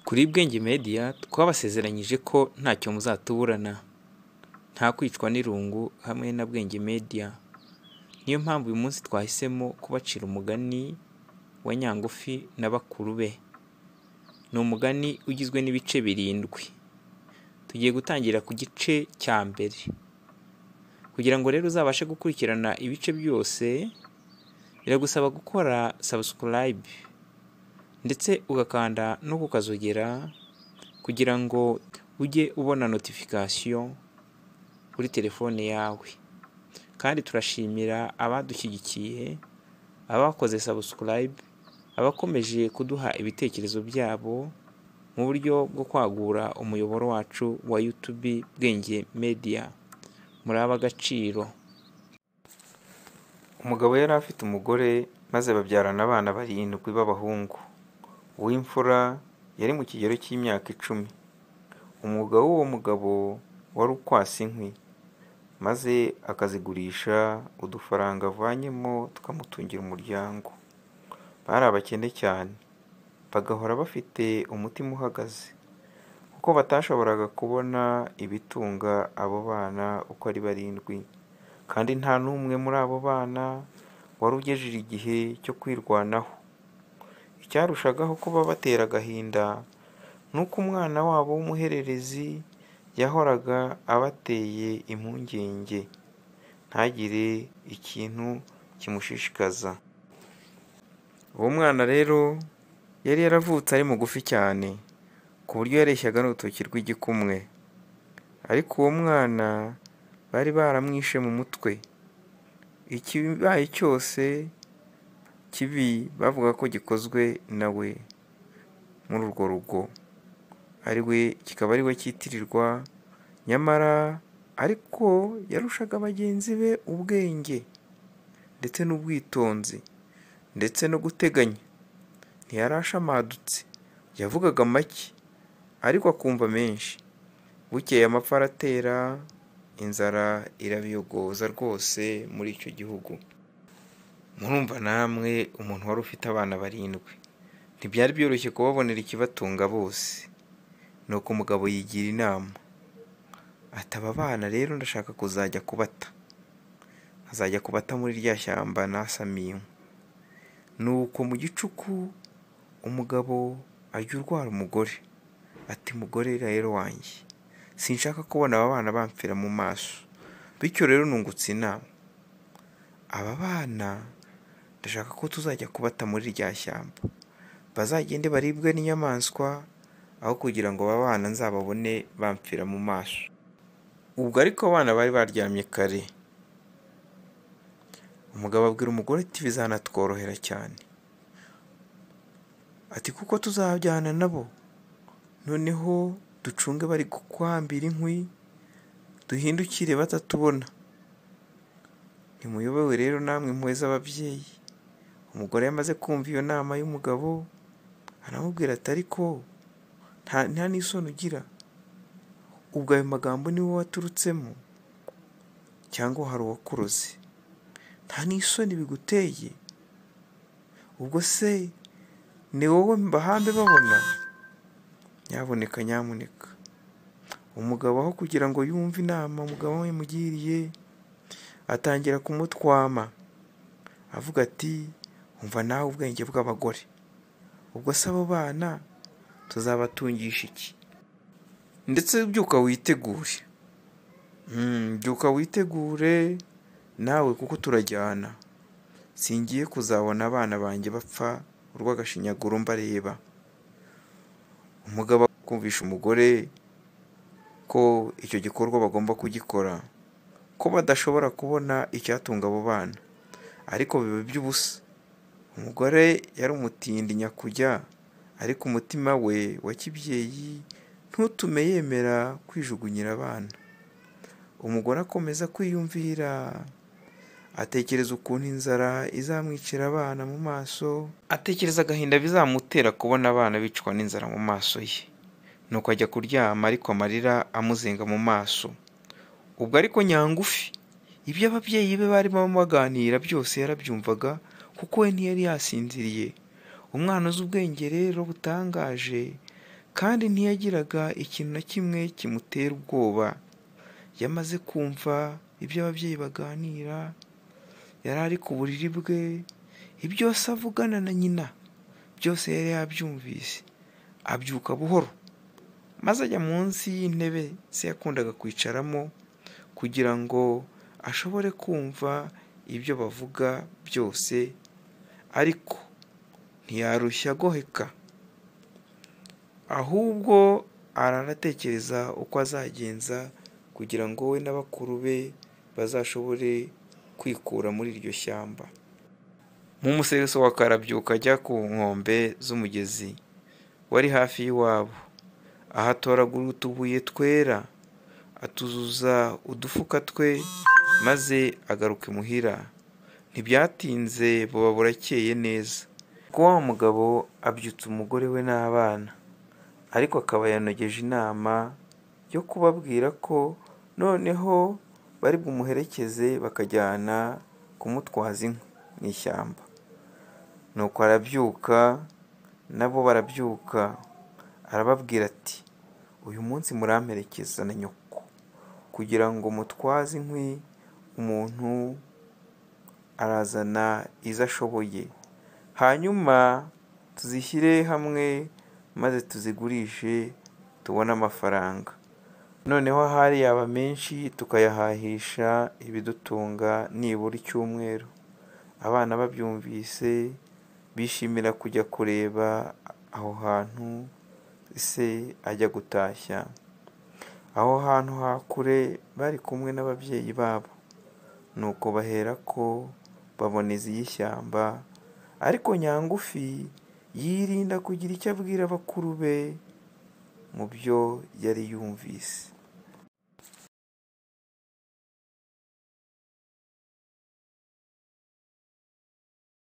Kuri Bwenge Media twabasezeranyije ko ntacyo muzatuburana, nta kwicwa n'irungu hamwe na Bwenge Media. Niyo mpamvu uyu munsi twahisemo kubacira umugani wa Nyangufi na bakuru be. Ni umugani ugizwe n'ibice birindwi. Tugiye gutangira ku gice cya mbere. Kugira ngo rero uzabashe gukurikirana ibice byose, biragusaba gukora subscribe ndetse ugakanda no kukazogera kugira ngo ujye ubona notification kuri telefone yawe. Kandi turashimira abadushyigikiye, abakoze subscribe, abakomeje kuduha ibitekerezo byabo mu buryo bwo kwagura umuyoboro wacu wa YouTube Bwenge Media. Muri ab'agaciro. Umugabo yari afite umugore maze babyarana abana barindwi b'abahungu. Uw'imfura yari mu kigero cy'imyaka 10. Umwuga w'uwo mugabo wari ukwasa inkwi, maze akazigurisha udufaranga avanyemo tukamutungira umuryango. Bari abakene cyane, bagahora bafite umutima uhagaze, kuko batashoboraga kubona ibitunga abo bana uko ari barindwi, kandi nta n'umwe muri abo bana wari ugejeje igihe cyo kwirwanaho. Icyarushagaho kuba batera agahinda ni uko umwana wabo w'umuhererezi yahoraga abateye impungenge, ntagire ikintu kimushishikaza. Uwo mwana rero yari yaravutse ari mugufi cyane, ku buryo yareshyaga n'urutoki rw'igikumwe. Ariko uwo mwana bari baramwishe mu mutwe. Ikibaye cyose kibi bavuga ko gikozwe na we muri urwo rugo, ari we kikaba ari we cyitirirwa, nyamara ariko yarushaga bagenzi be ubwenge ndetse n'ubwitonzi ndetse no guteganya. Ntiyari ashamadutse, yavugaga make ariko akumva menshi. Bukeye amapfa aratera, inzara irabiyogoza rwose muri icyo gihugu. Murumva namwe umuntu wari ufite abana barindwi, ntibyari byoroshye kubabonera ikibatunga bose. Nuko umugabo yigira inama ati aba bana rero ndashaka kuzajya kubata, nkazajya kubata muri rya shyamba nasamiye inkwi. Nuko mu gicuku umugabo ajya urwara umugore, ati mugore rero wanjye, sinshaka kubona aba bana bamfira mu maso, bityo rero nungutse inama. Aba bana ndashaka ko tuzajya kubata muri rya shyamba, bazagende baribwe n'inyamaswa, aho kugira ngo aba bana nzababone bamfira mu maso. Ubwo ariko abana bari baryamye kare. Umugabo abwira umugore ati bizanatworohera cyane, ati kuko tuzajyana nabo, noneho ducunge bari gukwambira inkwi, duhindukire batatubona. Ntimuyobewe rero namwe impuhwe z'ababyeyi. Umugore yamaze kumva iyo nama y'umugabo, aramubwira ati ariko nta n'isoni ugira, ubwo ayo magambo ni wowe waturutsemo cyangwa hari uwakuroze? Nta n'isoni biguteye? Ubwo se ni wowe mbahambe babona? Nyabuneka nyamuneka. Umugabo aho kugira ngo yumve inama umugabo we yamugiriye, atangira kumutwama avuga ati umva nawe ubwenge bw'abagore, ubwo se abo bana tuzabatungisha iki? Ndetse byuka witegure, byuka witegure nawe kuko turajyana, singiye kuzabona abana banjye bapfa urw'agashinyaguro mbareba. Umugabo akumvisha umugore ko icyo gikorwa bagomba kugikora, ko badashobora kubona icyatunga abo bana, ariko biba iby'ubusa. Umugore yari umutindi nyakujya, ariko umutima we wa kibyeyi ntutume yemera kwijugunyira abana. Umugore akomeza kwiyumvira, atekereza ukuntu inzara izamwicira abana mu maso, atekereza agahinda bizamutera kubona abana bicwa n'inzara mu maso ye. Nuko ajya kuryama ariko amarira amuzenga mu maso. Ubwo ariko Nyangufi ibyo ababyeyi be barimo baganira byose yarabyumvaga, kuko we ntiyari yasinziriye. Umwana uzi ubwenge rero butangaje, kandi ntiyagiraga ikintu na kimwe kimutera ubwoba. Yamaze kumva ibyo ababyeyi baganira, yari ari ku buriri bwe, ibyo se avugana na nyina byose yari yabyumvise. Abyuka buhoro, maze ajya munsi y'intebe se yakundaga kwicaramo kugira ngo ashobore kumva ibyo bavuga byose, ariko ntiyarushya agoheka, ahubwo aranatekereza uko azagenza kugira ngo we na bakuru be bazashobore kwikura muri iryo shyamba. Mu museso wa kare abyuka ajya ku nkombe z'umugezi wari hafi y'iwabo, ahatoragura utubuye twera, atuzuza udufuka twe, maze agaruka imuhira. Ntibyatinze buba burakeye neza. Kuko wa mugabo abyutsa umugore we n'abana, ariko akaba yanogeje inama yo kubabwira ko noneho bari bumuherekeze bakajyana kumutwaza inkwi mu ishyamba. Nuko arabyuka, nabo barabyuka, arababwira ati: "Uyu munsi muramperekeza na nyoko kugira ngo mutwaze inkwi, umuntu arazana izo ashoboye, hanyuma tuzishyire hamwe maze tuzigurishe tubone amafaranga. Noneho ahari yaba menshi tukayahahisha ibidutunga nibura icyumweru." Abana babyumvise bishimira kujya kureba aho hantu se ajya gutashya. Aho hantu ha kure bari kumwe n'ababyeyi babo. Nuko baherako baboneza iy'ishyamba, ariko Nyangufi yirinda kugira icyo abwira bakuru be mu byo yari yumvise.